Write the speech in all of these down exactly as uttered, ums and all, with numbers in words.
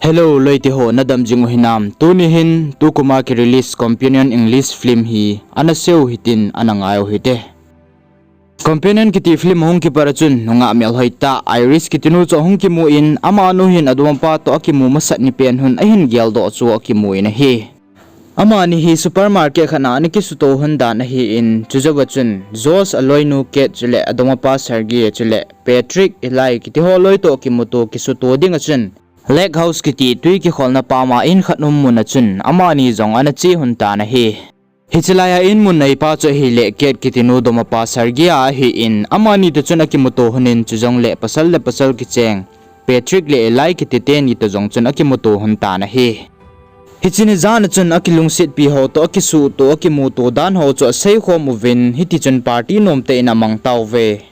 Hello, loite ho, nadam jing u hinam? Tuni hin, tukuma ki release companion English film hi, ana seu hitin, ana ngai u hite. Companion kiti film ahung kipat a chun, nungah melhoi tah, Iris kiti nu chu ahung kimu in, amanu hin adongmapa toh akimu masat ni pen hun ahin geldoh chu akimu in ahi. Amani hi supermarket khat a ana kisuto hun dan ahin, chujouva chun, Josh aloinu Kate chule adongmapa Sergei chule Patrick, Eli kiti ho loi toh kimuto kisuto ding a chun, Lake House kiti twi kikholna pam a in khat um mun a chun, amani jong ana che hun tan ahi. Hiche lai a in mun neipa chu ahile Kate kiti nu dongmapa Sergei ahin, amani toh chun akimuto hun in, chujongle pasal le pasal kicheng Patrick le Eli kiti teni toh jong chun akimuto hun tan ahi. Hiche ni jan a chun akilungsetpi ho toh, akisuhtoh, akimuto dan ho chu aseikhom uvin, hitichun party nomtah in amang tauve.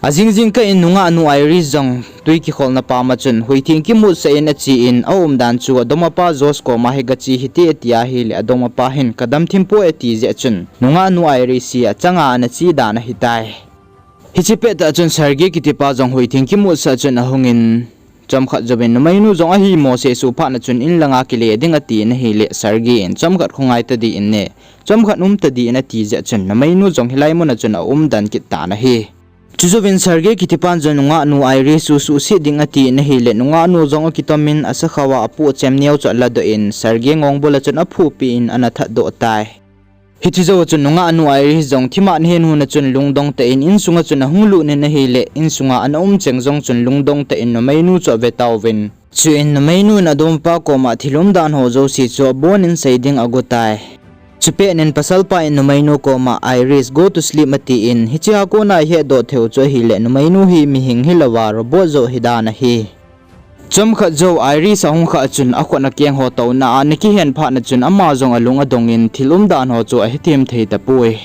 Ajing jingkah in nungahnu Iris jong twi kikholna pam a chun huithing kimutsah in ache in, aumdan chu adongmapa Josh koma hi gache hite ati ahile, adongmapa hin kadam thim poi ati jeh chun, nungahnu Iris hi achanga ana che dan ahitai. Hiche pettah chun Sergei kitipa jong huithing kimutsah chun ahungin, chomkhat jouvin numeinu jong ahimo seh suh phat a chun in langa kile ding atin ahile, Sergei in chomkhat khongai tadih in ne, chomkhat um tadih in ati jeh chun numeinu jong hilai mun a chun aumdan kit tan ahi. Chujouvin Sergei kitipan jong nungahnu Iris chu suhset ding atin ahile, nungahnu jong akitomin asakhao a apohchem neo chu aladoh in, Sergei ngongbul a chun aphupi in ana thatdoh tai. Hiche jou a chun nungahnu Iris jong thima ana hin hun a chun lungdong tah in insunga chun ahung lut in ahile, insunga ana um cheng jong chun lungdong tah in numeinu chu ave tauvin. Chuin numeinu in adongmapa koma thil umdan ho jouse chu abonin sei ding agotai. Chupet in pasalpa in numeinu koma, Iris, go to sleep atin, hichea kona ihetdoh theiu chu ahile, numeinu hi mihing hilouva robot jou ahidan ahi. Chomkhat jou Iris ahung khah a chun akhut akeng ho touna a ana kihen phat a chun ama jong alung adongin thil umdan ho chu ahethem thei tapoi.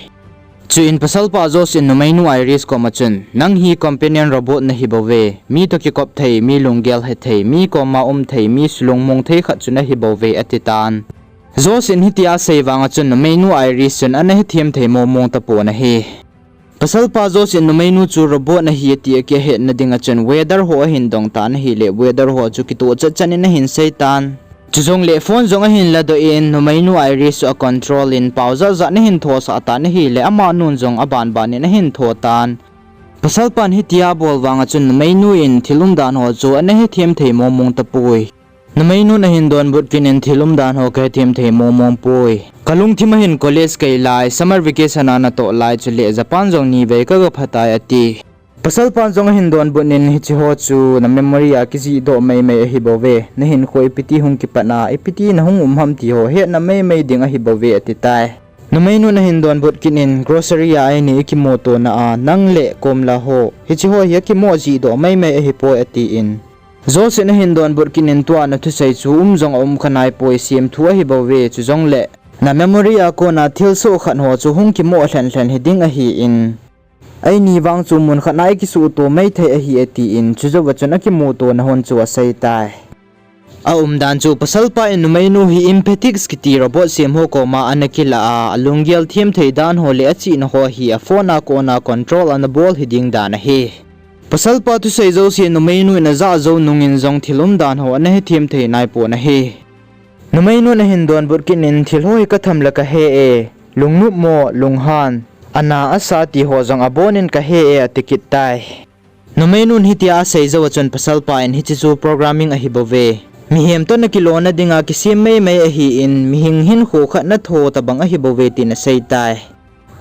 Chuin pasalpa Josh in numeinu Iris koma chun, nang hi companion robot nahibouve, mi toh kikop thei, mi lunggel hethei, mi koma um thei, mi sulungmong thei khat chu nahibouve atitan. Josh in hitia asei vanga chun numeinu Iris chun ana hethem thei momong tapon ahi. Pasalpa Josh in numeinu chu robot ahi ati akihetna dinga chun weather ho ahin dong tan ahile, weather ho chu kitoh chat chan in ahin seitan. Chujongle phone jong ahin ladoh in numeinu Iris chu acontrol in pao jat jat in ahin thosah tan ahile, amanun jong abanban in ahin tho tan. Pasalpan hitia abol vanga chun numeinu in thil umdan ho chu ana hethem thei momong tapoi. Numeinun ahin donbut kit in thil umdan ho kahethem thei momong poi. Kalungthim a hin college kai lai, summer vacation a natoh lai chule Japan jong nivei kagaphatai ati. Pasalpan jong ahin donbut in hicheho chu namemory a kijihdoh maimai ahibouve, nahinkho ipiti hung kipat a ipiti nahung um ham tiho hetna maimai ding ahibouve atitai. Numeinun ahin donbut kit in grocery a eini ikimutona a nang le komla ho, hicheho hi akimoh jihdoh maimai ahipoi atin. Josh in ahin donbut kit in tua nathusei chu um jong aum khanaipoi, semthu ahibouve, chujongle namemory a kona thilsoh khat ho chu hung kimoh lhen lhen hiding ahin. Eini vang chu mun khat a ikisuhto maithei ahi atin, chujouva chun akimutona hun chu aseitai. Aumdan chu pasalpa in numeinu hi Empathics kiti robot semho koma ana kilah a, alunggel themthei dan ho le achihna ho hi aphone a kona control anabol hiding dan ahi. Pasalpa thusei jouse numeinu in ajah jou nungin jong thil umdan ho ana hethem thei naipon ahi. Numeinun ahin donbut kit in thil ho hi katham le kahe e, lungnop mo, lunghan, ana asa tiho jong abonin kahe e atikit tai. Numeinun hitia asei jouva chun pasalpa in hiche chu programming ahibouve, mihem toh nakilona dinga kisem maimai ahin, mihing hinkho khat natho tobang ahibouve tin aseitai.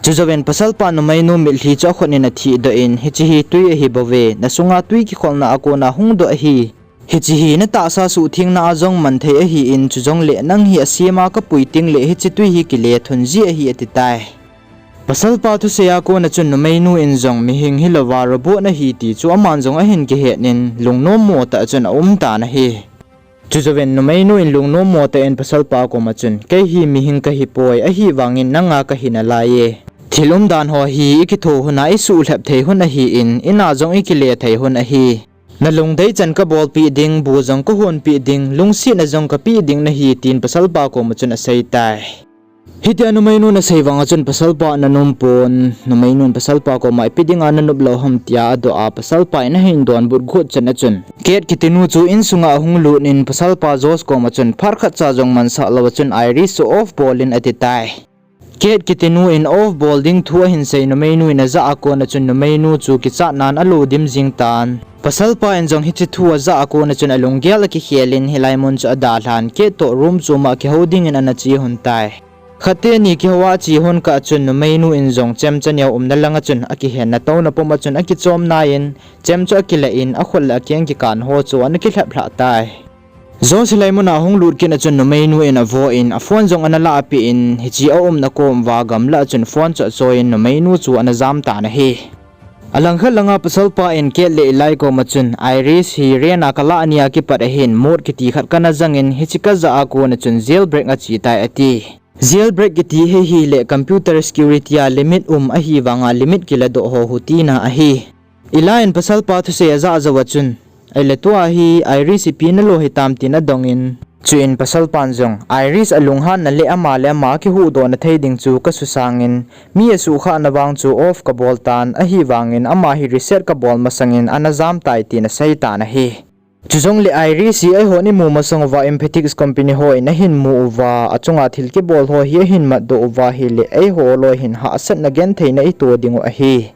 Chujouvin pasalpan numeinu mitlhi chu akhut in athihdoh in, hiche hi twi ahibouve, nasunga twi kikholna a kona hungdoh ahi. Hiche hi natahsa suhthengna a jong manthei ahin, chujongle nang hi asema kapui tengle hiche twi hi kile thun ji ahi atitai. Pasalpa thusei a kona chun numeinu in jong mihing hilouva robot nahi ti chu aman jong ahin kihet in lungnom mo tah chun aumtan ahi. Chujouvin numeinu in lungnom mo tah in pasalpa koma chun, kei hi mihing kahipoi, ahivangin nanga kahi nalai e. Thil umdan ho hi ikitho huna isuhlhep thei hun ahin, ina jong ikile thei hun ahi. Nalungdei chan kabolpeh ding, bu jong kahonpeh ding, lungsetna jong kapeh ding nahi tin pasalpa koma chun aseitai. Hitia numeinu in asei vang a chun pasalpa ana nom pon, numeinu in pasalpa koma ipi dinga nanop lou ham tia adoh a, pasalpa in ahin donbut got chan a chun Kate kiti nu chu insunga ahung lut in pasalpa Josh koma chun phat khat cha jong mansah lou a chun Iris chu off bol in ati tai. Kate kiti nu in off bol ding thu ahin sei numeinu in ajah a kon a chun numeinu chu kichat nan alo dim jing tan. Pasalpa in jong hiche thu ajah a kon a chun alunggel akikhel in hilai mun chu adalhan Kate toh room chom a kihou ding in ana che lhon tai. Khat teni kihou a che lhon kah chun numeinu in jong chemcha neo umna lang a chun akihenna touna pum a chun akichom nai in, chem chu akila in akhut le akeng kikan ho chu ana kilhep lhah tai. Josh hilai mun a ahung lut kit a chun numeinu in avo in aphone jong ana lah peh in hiche aumna kom uva gamlah a chun phone chu achoi in numeinu chu ana jam tan ahi. Alangkhat langa pasalpa in Kate le Eli koma chun Iris hi rent a kalah nia kipat ahin mot kiti khat kana jang in hiche kajah a kon a chun jailbreak ache tai ati. Jailbreak kiti hi ahile computer security a limit um ahivanga limit kiladoh ho tina ahi. Eli in pasalpa thusei ajah jou a chun, ahile tua hi Iris ipi nalo hitam tin adong in, chuin pasalpan jong Iris alunghanna le ama le ama akihuhdohna thei ding chu kasusang in, mi asuhkhahna vang chu off kabol tan ahivangin ama hi reset kabol masang in ana jam tai tin asei tan ahi. Chujongle Iris hi eihon imu masang uva Impetex company ho in ahin mu uva, achunga thil kibol ho hi ahin matdoh uva ahile eiho loi hin hahsatna gentheina ito dingu ahi.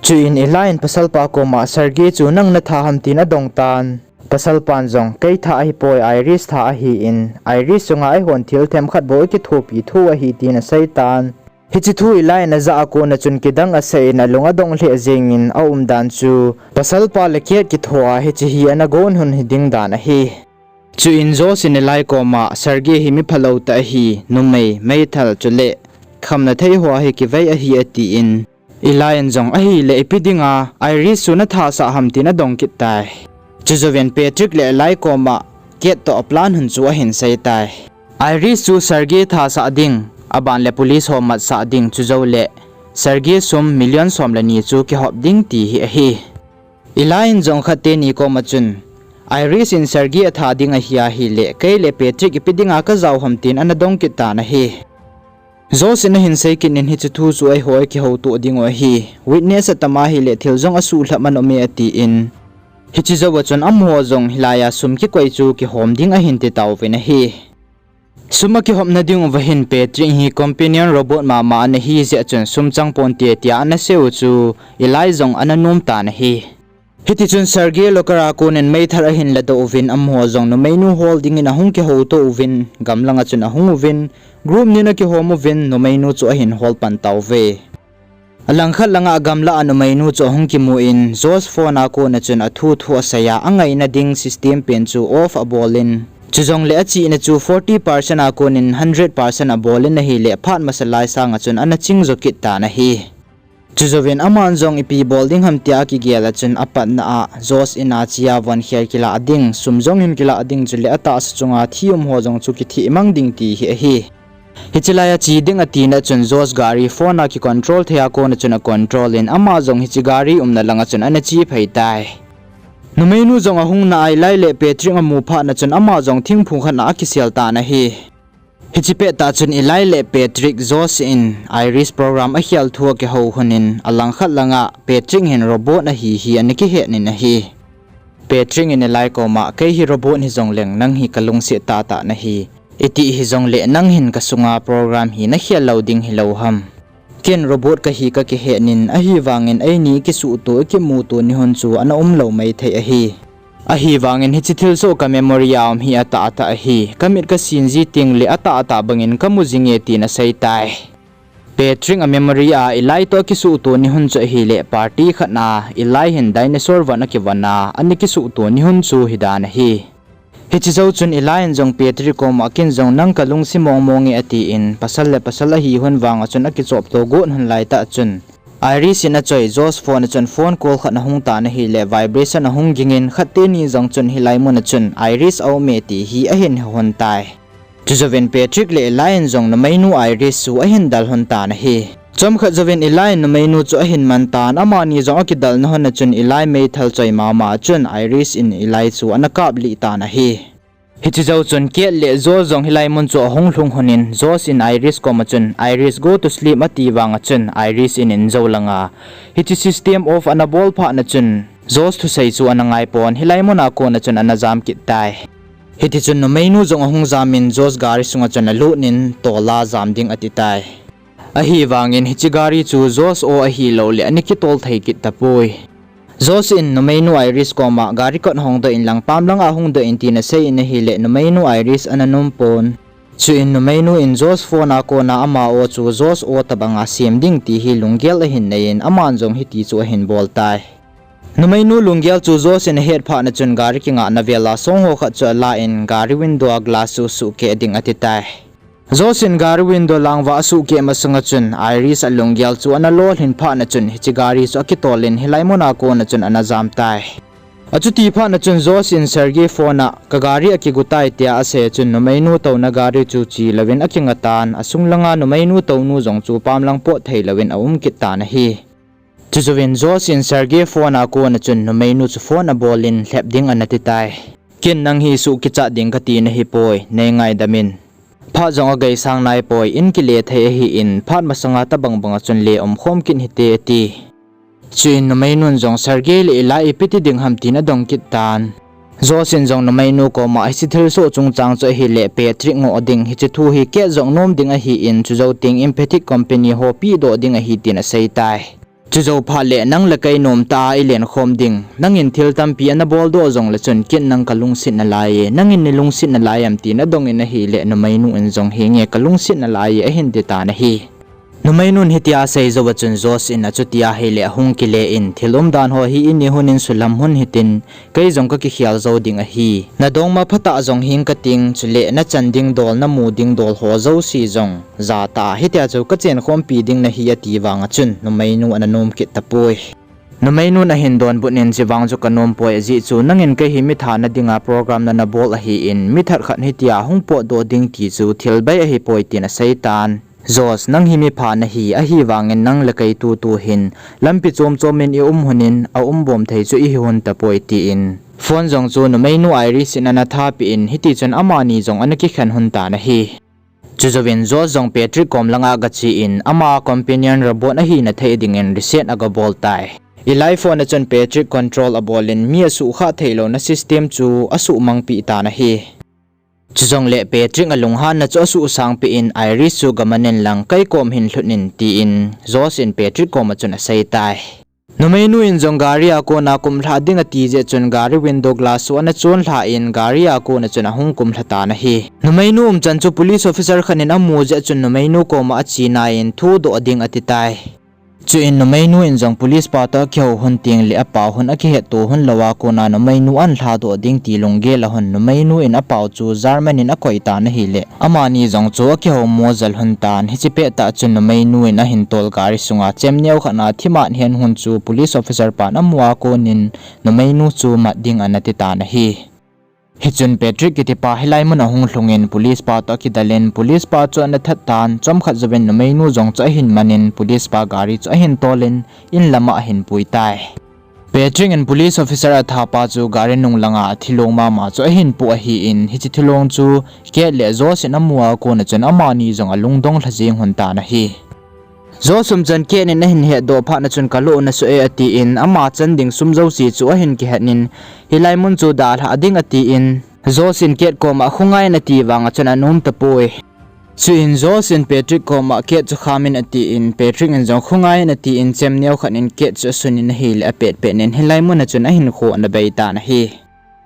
Chuin Eli in pasalpa koma Sergey chu nang natha ham tin adong tan. Pasalpan jong kei tha ahipoi Iris tha ahin, Iris chunga eihon thil themkhat bou ikithopi thou ahi tin asei tan. Hiche thu Eli in ajah a kon a chun kidang asah in alung adong lheh jeng in aumdan chu pasalpa le Kate kitho a hiche hi ana gon lhon hiding dan ahi. Chuin Josh in Eli koma Sergey hi miphalou tah ahi, numei, meithal chule khamna thei hoa hi kivei ahi atin, Eli in jong ahile ipi dinga Iris chu nathasah ham tin adong kit tai. Chujouvin Patrick le Eli koma Kate toh aplan lhon chu ahin sei tai. Iris chu Sergey thasah ding, aban le police ho matsah ding, chujoule Sergey sum million som le ni chu kihop ding ti hi ahi. Eli in jong khat teni koma chun, Iris in Sergey atha ding ahi ahile, kei le Patrick ipi dinga kajao ham tin ana dong kit tan ahi. Josh in ahin sei kit in hiche thu chu eiho ikihoutoh dingu ahi. Witness atam ahile thil jong asuhlhap man aume atin. Hiche jouva chun amaho jong hilaiya sum kikoi chu kihom ding ahin titauvin ahi. Sum akihopna dinguva hin Patrick hi companion robot mama ana hijeh a chun sum chang ponte tia ana seiu chu Eli jong ana nom tan ahi. Hitichun Sergey locker a konin meithal ahin ladoh uvin amaho jong numeinu hol dingin ahung kihoutoh uvin, gamlanga chun ahung uvin, group nin akihom uvin, numeinu chu ahin hol pan tauve. Alangkhat langa agamlah a numeinu chu ahung kimun, Josh phone a kona chun athu thu aseiya, angaina ding system pen chu off abolin, chujongle achihna chu forty percent a konin hundred percent abolin ahile, phat masa lai sanga chun ana ching jo kit tan ahi. Chujouvin aman jong ipi bol ding ham tia akigel a chun apatna a Josh in a chia von khel kilah ding, sum jong hin kilah ding chule atahsa chunga thi um ho jong chu kitheh mang ding ti hi ahi. Hichelai a che ding atina chun Josh gari phone a kicontrol thei a kona chun acontrol in ama jong hiche gari umna langa chun ana che phei tai. Numeinu jong ahung na a Eli le Patrick amu phatna chun ama jong thingphung khat a akisel tan ahi. Hiche pettah chun Eli le Patrick Josh in Iris program akhel thu akihou lhonin alangkhat langa Patrick hin robot ahi hi ana kihetnin ahi. Patrick in Eli koma kei hi robot hijongleng nang hi kalungset tahtah nahi. Iti hijongle nang hin kasunga program hi nakhel lou ding hilou ham. Ken robot kahi kakihetnin ahivangin eini kisuhto ikimuto nihun chu ana umlou maithei ahi. Ahivangin hiche thilsoh ka memory a um hi atahtah ahi. Kamit kasin ji tengle atahtah bangin kamu jinge tin asei tai. Patrick a memory a Eli toh akisuhto nihun chu ahile party khat a Eli hin dinosaur von akivon a ana kisuhto nihun chu hidan ahi. Hiche jou chun Eli in jong Patrick koma ken jong nang kalungset mongmong e atin, pasal le pasal ahi lhon vanga chun akichopto got lhon laitah chun Iris in achoi Josh phone a chun phone call khat ahung tan ahile vibration ahung gingin khat teni jong chun hilai muna chun Iris aume ti hi ahin he lhon tai. Chujouvin Patrick le Eli in jong numeinu Iris chu ahin del lhon tan ahi. Chomkhat jouvin Eli in numeinu chu ahin man tan, amani jong akidelna lhon a chun Eli meithal choi mama a chun Iris in Eli chu ana kaplih tan ahi. Hiche jou chun Kate le Josh jong hilai mun chu ahung lhung lhonin, Josh in Iris koma chun, "Iris, go to sleep," ati vanga chun Iris in in jou langa, hiche system off ana bol phat na chun Josh thusei chu ana ngai pon, hilai muna kona chun ana jam kit tai. Hiti chun numeinu jong ahung jamin Josh gari sunga chun alut in, "Tola jam ding," ati tai. Ahivangin hiche gari chu Josh o ahilou le ana kitol thei kit tapoi. Josh in numeinu Iris koma, "Gari kot hongdoh in lang, pam langa hungdoh in," tin asei in ahile numeinu Iris ana nom pon. Chuin numeinu in Josh phone a kona ama o chu Josh o tabanga sem ding ti hi lunggel ahin nei in, aman jong hiti chu ahin bol tai. Numeinu lunggel chu Josh in ahet phat na chun gari kingahna vela song ho khat chu ala in gari window a glass chu suhkeh ding ati tai. Josh in gari window langva asuhkeh masanga chun Iris alunggel chu ana lolhin phat na chun hiche gari chu akitol in hilai muna kona chun ana jam tai. Achuti phat na chun Josh in Sergey phone a, "Ka gari akigu tai," tia asei chun numeinu touna gari chu che louvin akinga tan, asung langa numeinu tounu jong chu pam lang pot thei louvin aum kit tan ahi. Chujouvin Josh in Sergey phone a kona chun numeinu chu phone abol in lhep ding ana ti tai. "Ken nang hi suh kichat ding kati nahi poi, nei ngaidam in. Phat jong ageisang nai poi, in kile thei ahi in, phat masanga tabang banga chun le umkhom kit hite," ati. Chuin numeinun jong Sergey le ilai ipi ti ding ham tin adong kit tan. Josh in jong numeinu koma hiche thilsoh chungchang chu ahile Patrick ngoh ding, hiche thu hi Kate jong nom ding ahi in, chujou teng in Patrick company ho pehdoh ding ahi tin asei tai. Chujou phat le nang le kei nom tah a ilen khom ding. Nangin thil tampi ana boldoh jongle chun ken nang kalungset nalai e. Nangin neilungset nalai am tin adong in ahile numeinu in jong henge kalungset nalai e ahin ti tan ahi. Numeinun hitia asei jouva chun Josh in achuti ahile ahung kile in, "Thil umdan ho hi ini hun in sulam hun hitin, kei jong kakikhel jou ding ahi. Nadongma phatah jong hing kating, chule nachan ding dol, namu ding dol ho jouse jong jatah a hitia chu kachen khompi ding nahi," ati vanga chun numeinu ana nom kit tapoi. Numeinun ahin donbut in, "Chuvang chu kanom poi, ajeh chu nangin kei hi mi thana dinga program nana bol ahi in, mi that khat hitia hung potdoh ding ti chu thil bei ahi poi," tin asei tan. "Josh, nang hi mipha nahi, ahivangin nang le kei tutu hin lampi chom chom in i um hun in, aum bom thei chu ihi hun tapoi," tin phone jong chu numeinu Iris in ana thapeh in, hiti chun amani jong ana kikhen hun tan ahi. Chujouvin Josh jong Patrick kom langa agache in, ama companion robot ahina thei dingin reset agabol tai. Ilai phone a chun Patrick control abol in, mi asuhkhah theilouna system chu asuhmangpeh tan ahi. Chujongle Patrick alunghanna chu asuhsangpeh in, "Iris chu gaman in lang, kei kom hin lhut in," tin Josh in Patrick koma chun asei tai. Numeinu in jong gari a kona kumlha ding ati jeh chun gari window glass chu ana chonlha in, gari a kona chun ahung kumlha tan ahi. Numeinu umchan chu police officer khat in amu jeh chun numeinu koma ache nai in, "Thudoh ding," ati tai. Chuin numeinu in jong police pa toh akihou hun tengle apao hun akihetto hun louva kona numeinu ahin lhadoh ding ti lunggel a hun numeinu in apao chu German in akoi tan ahile, amani jong chu akihoumo jel hun tan. Hiche pettah chun numeinu in ahin tol gari sunga chemneo khat ana thimat hen hun chu police officer pan amu a konin numeinu chu mat ding ana ti tan ahi. Hichun Patrick kitipa hilai mun ahung lhungin police pa toh akidel in, police pa chu ana that tan, chomkhat jouvin numeinu jong chu ahin manin police pa gari chu ahin tolin, in lama ahin pui tai. Patrick in police officer athapa chu gari nung langa athilong mama chu ahin poh ahin, hiche thilong chu Kate le Josh in amu a kona chun amani jong alungdong lha jeng hun tan ahi. Josh umchan Kate in ahin hetdoh phat na chun, "Kalung ana suh e," atin, ama chan ding sum jouse chu ahin kihet in, "Hilai mun chu dalha ding," atin, Josh in Kate koma, "Khongai in," ati vanga chun anom tapoi. Chuin Josh in Patrick koma, "Kate chu kham in," atin, Patrick in jong, "Khongai in," atin, chemneo khat in Kate chu asunin ahile apetpet in hilai mun a chun ahinkho ana bei tan ahi.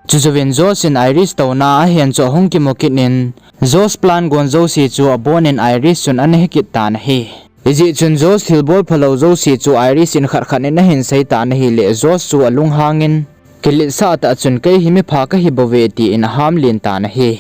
Chujouvin Josh in Iris touna ahen chu ahung kimu kit in, Josh plan gon jouse chu abonin Iris chun ana he kit tan ahi. Hijeh chun Josh thilbol phalou jouse chu Iris in khat khat in ahin sei tan ahile, Josh chu alunghangin, "Kiletsah tah chun kei hi mipha kahi bouve," tin aham len tan ahi.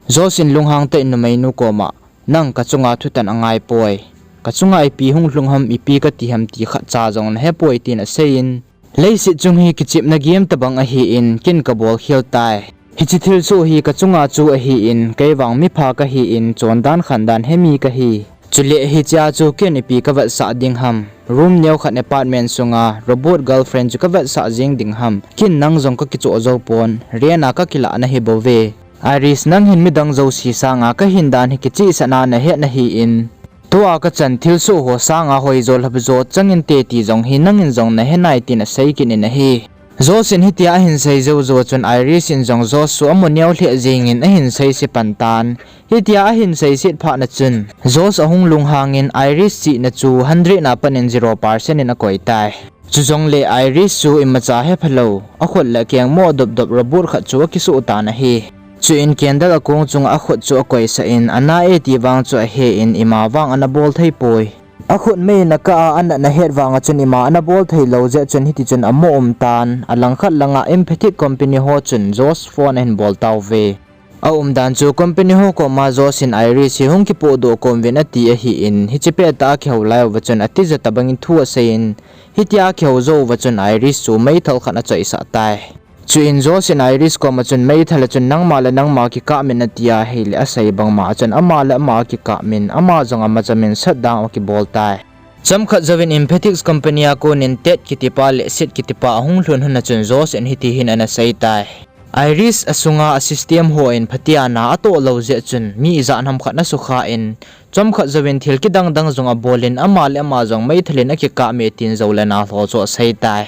Josh in lunghang tah in numeinu koma, "Nang kachunga thutan angai poi. Kachunga ipi hung lhung ham, ipi kati ham ti khatcha jong nahe poi," tin aseiyin, "Leiset chung hi kichepna game tabang ahin, ken kabol khel tai. Hiche thilsoh hi kachunga chu ahin, kei vang mipha kahin, chondan khandan hemi kahi. Chule hichea chu ken ipi kavetsah ding ham. Room neokhat apartment sunga robot girlfriend chu kavetsah jeng ding ham. Ken nang jong kakichoh jou pon, rent a kakilah nahi bouve. Iris, nang hin midang jouse sanga kahin dan hi kichehsahna nahet nahin, tua kachan thilsoh ho sanga hoijo lhapjo chang inte ti jong hi nangin jong nahe nai tin asei kit in ahi. Josh in hitia ahin sei jou jou chun Iris in jong Josh chu amu neo lheh jengin ahin seise pan tan. Hitia ahin seiset phat na chun Josh ahung lunghangin Iris chihna chu hundred na panin zero percent in akoi tai. Chujongle Iris chu imacha hephalou, akhut le akeng mo dop dop robot khat chu akisoh tan ahi. Chuin candle akong chunga akhut chu akoisah in, ana e ti vang chu ahen, ima vang ana bol thei poi. Akhut mei in akah a, anatna het vanga chun ima ana bol thei lou jeh chun hitichun amu um tan, alangkhat langa empathic company ho chun Josh phone ahin bol tauve. Aumdan chu company ho koma Josh in Iris hi hung kipohdoh komvin ati ahin, hiche pettah a kihou lai uva chun atija tobangin thu aseiyin, hitia akihou jou uva chun Iris chu meithal khat achoisah tai. Chuin Josh in Iris koma chun meithal a chun nangma le nangma kikahmin ati ahile asei bangma a chun ama le ama akikahmin, ama jong amachamin shutdown akibol tai. Chomkhat jouvin Empathics Company a konin Ted kitipa le Sid kitipa ahung lhun hun a chun Josh in hiti hin ana sei tai. Iris asunga a system hon phatecha atoh lou jeh chun mi ijat ham khat ana sukha in, chomkhat jouvin thil kidang dang jong abolin ama le ama jong meithal in akikah me tin jou le nal ho chu asei tai.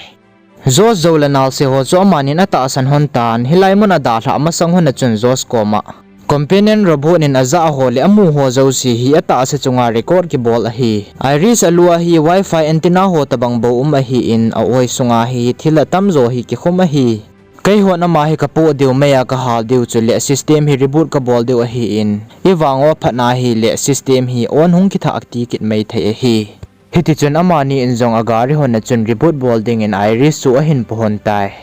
Josh jou le nalse ho chu amanin atahsan lhon tan, hilai mun a dalhah masang hun a chun Josh koma companion robot in ajah ho le amu ho jouse hi atahsa chunga record kibol ahi. Iris alu a hi wifi antenna ho tobang bou um ahin, a-oi sunga hi thil atamjo hi kikhum ahi. Keihon ama hi kapoh diu, meiya kahal diu chule system hi reboot kabol diu ahin, ivang u aphatna ahile system hi on hung kithah ti kit mai thei ahi. Hitichun amani in jong agari hon a chun reboot bol dingin Iris chu ahin pu hon tai.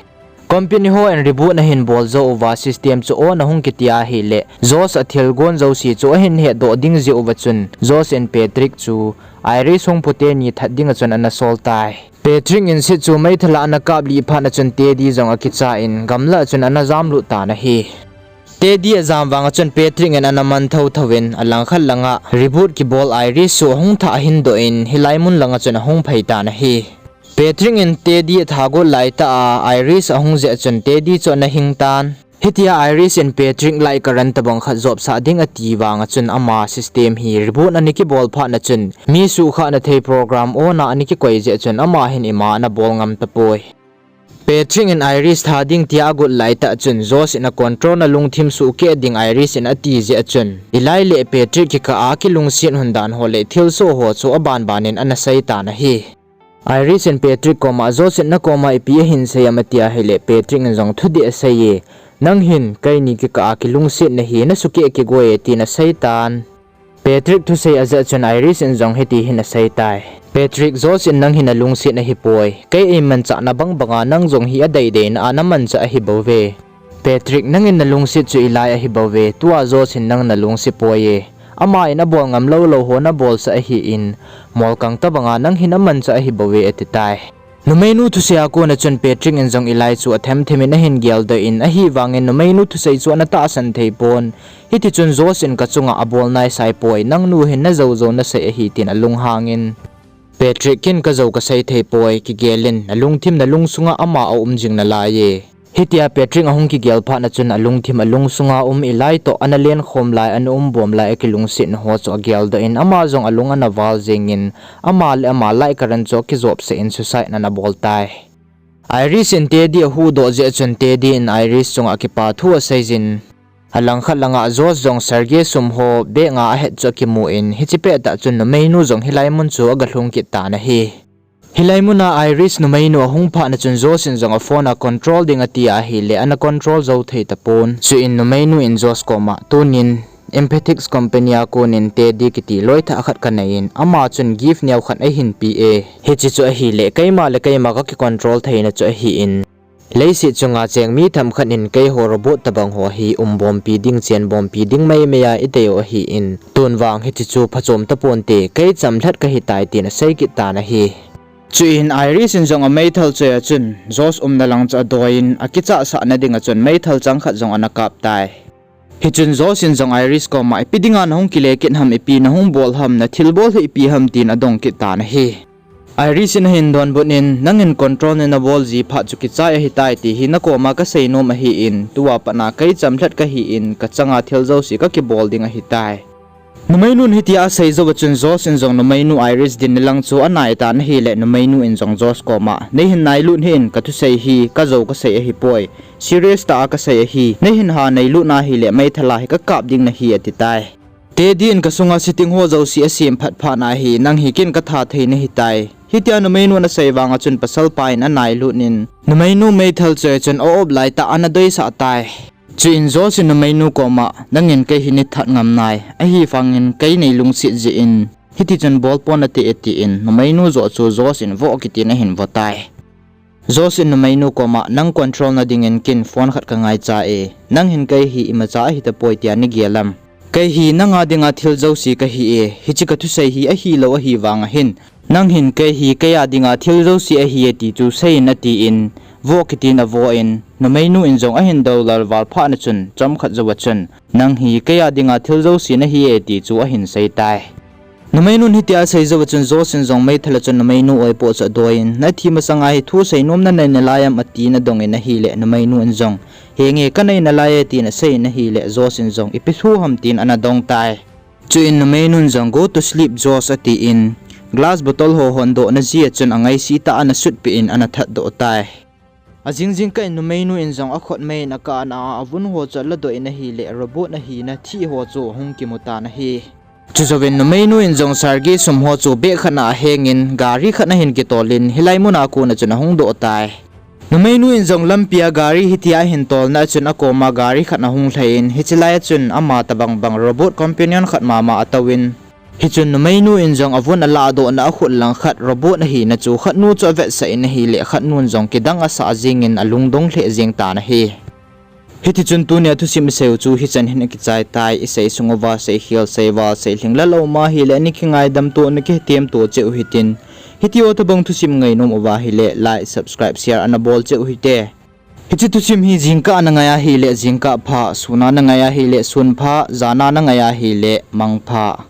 Company hon reboot ahin bol jou uva system chu on ahung kiti ahile, Josh athilgon jouse chu ahin hetdoh ding jeh uva chun, Josh in Patrick chu Iris hung pu teni that dinga chun ana sol tai. Patrick in Sid chu meithal a ana kaplih phat a chun Teddy jong akicha in gamlah a chun ana jamlut tan ahi. Teddy ajam vang a chun Patrick in ana man thotho in, alangkhat langa reboot kibol Iris chu ahung thah ahin doh in, hilai mun langa chun ahung phei tan ahi. Patrick in Teddy atha got laitah a Iris ahung jeh a chun Teddy chu ana hing tan. Hitia Iris in Patrick light current tobang khat jopsah ding ati vang a chun ama system hi reboot ana kibol phat a chun mi suhkhahna thei program on a ana kikoi jeh a chun ama hin ima ana bol ngam tapoi. Patrick in Iris tha ding tia agot laitah chun Josh in acontrol na lungthim suhkeh ding Iris in ati jeh a chun Eli le Patrick kikah a kilungset lhon dan ho le thilsoh ho chu abanban in ana sei tan ahi. Iris in Patrick koma Josh in nakoma ipi ahin sei am ati ahile Patrick in jong thudih asei e, nang hin keini kikah a kilungsetna hi nasukeh kigoi e tin asei tan. Patrick thusei ajah chun Iris in jong hiti hin asei tai. Patrick, Josh in nang hi nalungset ahipoi. Kei eimanchahna bang banga nang jong hi adeideina a namanchah ahibouve. Patrick, nangin nalungset chu Eli ahibouve. Tua Josh in nang nalungset poi e. Ama in abol ngam lou lou ho nabolsah ahin, molkang tobanga nang hi namanchah ahibouve ati tai. Numeinu thusei a kona chun Patrick in jong Eli chu athem them in ahin geldoh in, ahivangin numeinu thusei chu ana tahsan thei pon. Hitichun Josh in kachunga abol naisai poi, nangnu hin najou jou nasei ahi tin alunghangin, Patrick, ken kajou kasei thei poi, kigel in, nalungthim nalungsunga ama aum jing nalai e. Hitia Patrick ahung kigel phat a chun alungthim alungsunga um Eli toh ana lenkhom lai, ana umbom lai akilungsetna ho chu ageldoh in, ama jong alung ana val jengin, ama le ama light current chu akijopsah in suicide ana bol tai. Iris in Teddy ahuhdoh jeh a chun Teddy in Iris chunga kipa thu aseijin, alangkhat langa Josh jong Sergey sum ho bag a ahet chu akimun, hiche pettah chun numeinu jong hilai mun chu agalhung kit tan ahi. Hilai muna Iris numeinu ahung phat a chun Josh in jong aphone a control ding ati ahile ana control jou thei tapon. Chuin numeinu in Josh koma, tunin Empathics Company a konin Teddy kiti loithah khat kaneiyin, ama chun gift neo khat eihin pe e. Hiche chu ahile keima le keima kakicontrol theina chu ahin, leiset chunga cheng mi themkhat in keiho robot tobang ho hi umbompi ding, chenbompi ding meimei a ideiu ahin, tunvang hiche chu phachom taponte, kei chamlhat kahitai tin asei kit tan ahi. Chuin Iris in jong ameithal choi a chun Josh umna lang chu adoiyin, akichahsahna dinga chun meithal chang khat jong ana kap tai. Hichun Josh in jong Iris koma, ipi dinga nahung kile kit ham, ipi nahung bol ham, nathilbol hi ipi ham tin adong kit tan ahi. Iris in ahin donbut in, nangin control nei nabol ji phat chu kichai ahitai ti hi nakoma kasei nom ahin, tua patna kei chamlhat kahin, kachanga thil jouse kakibol ding ahitai. Numeinun hitia asei jouva chun Josh in jong numeinu Iris din nilang chu anaitan ahile numeinu in jong Josh koma, neihin nailut hih in, kathusei hi kajou kasei ahipoi. Serious tah a kasei ahi, neihin ha neilut na hile meithal a hi kakap ding nahi atitai. Teddy in kasunga sitting ho jouse asem phat phat na hi, nang hi ken katha thei nahitai. Hitia numeinun asei vanga chun pasalpa in anailut in, numeinu meithal chu chun a-op laitah a anadoisah tai. Chuin Josh in numeinu koma, nangin kei hi neithat ngam nai, ahivangin kei neilungset jeh in hitichun bolpon nate atin, numeinu joh chu Josh in voh kitin ahin votai. Josh in numeinu koma, nang control nadingin ken phone khat kangaicha e, nang hin kei hi imacha ahitapoi tia neigel am? Kei hi nanga dinga thil jouse kahi e, hiche kathusei hi ahilou ahivanga hin, nang hin kei hi keiya dinga thil jouse ahi e ti chu seiyin atin, voh kitin avoh in, numeinu in jong ahin doulal val phat na chun, chomkhat jouva chun, nang hi keiya dinga thil jouse nahi e ti chu ahin seitai. Numeinun hitia asei jouva chun Josh in jong meithal a chun numeinu oipoh chu adoiyin, nathi masanga hi thu seinom nanei nalai am atin adongin ahile, numeinu in jong, henge kanei nalai e tin aseiyin ahile, Josh in jong ipi thu ham tin anadong tai. Chuin numeinun jong go to sleep Josh atin, glass bottle ho hondohna jeh a chun angaisih tah a anasutpeh in anathatdoh tai. Ajing jingkah in numeinu in jong akhut mei in akahna a avun ho chu aladoh in ahile, robot ahina thih ho chu ahung kimutan ahi. Chujouvin numeinu in jong Sergei sum ho chu bag khat na ahengin, gari khat na ahin kitolin, hilai muna kona chun ahung doh tai. Numeinu in jong lampia gari hitia ahin tolna a chun akoma gari khat ahung lhaiyin, hiche lai a chun ama tobang bang robot companion khat mama atouvin, hichun numeinu in jong avun alahdohna akhut langkhat robot ahina chu khatnu chu avetsah in ahile, khatnun jong kidang asah jengin alungdong lheh jeng tan ahi. Hitichun tunia thusim isei u chu hichan hin akichai tai, isei sung uva seikhel, seival, seilhing la lou ma hile, ana kingaidam to, ana kihetthem to cheh u hitin. Hitia tobang thusim ngainom uva hile, like, subscribe, share ana bol cheh u hite. Hiche thusim hi jingkah a nangai ahile, jingkah pha, sun a nangai ahile, sun pha, jan a nangai ahile, mangpha.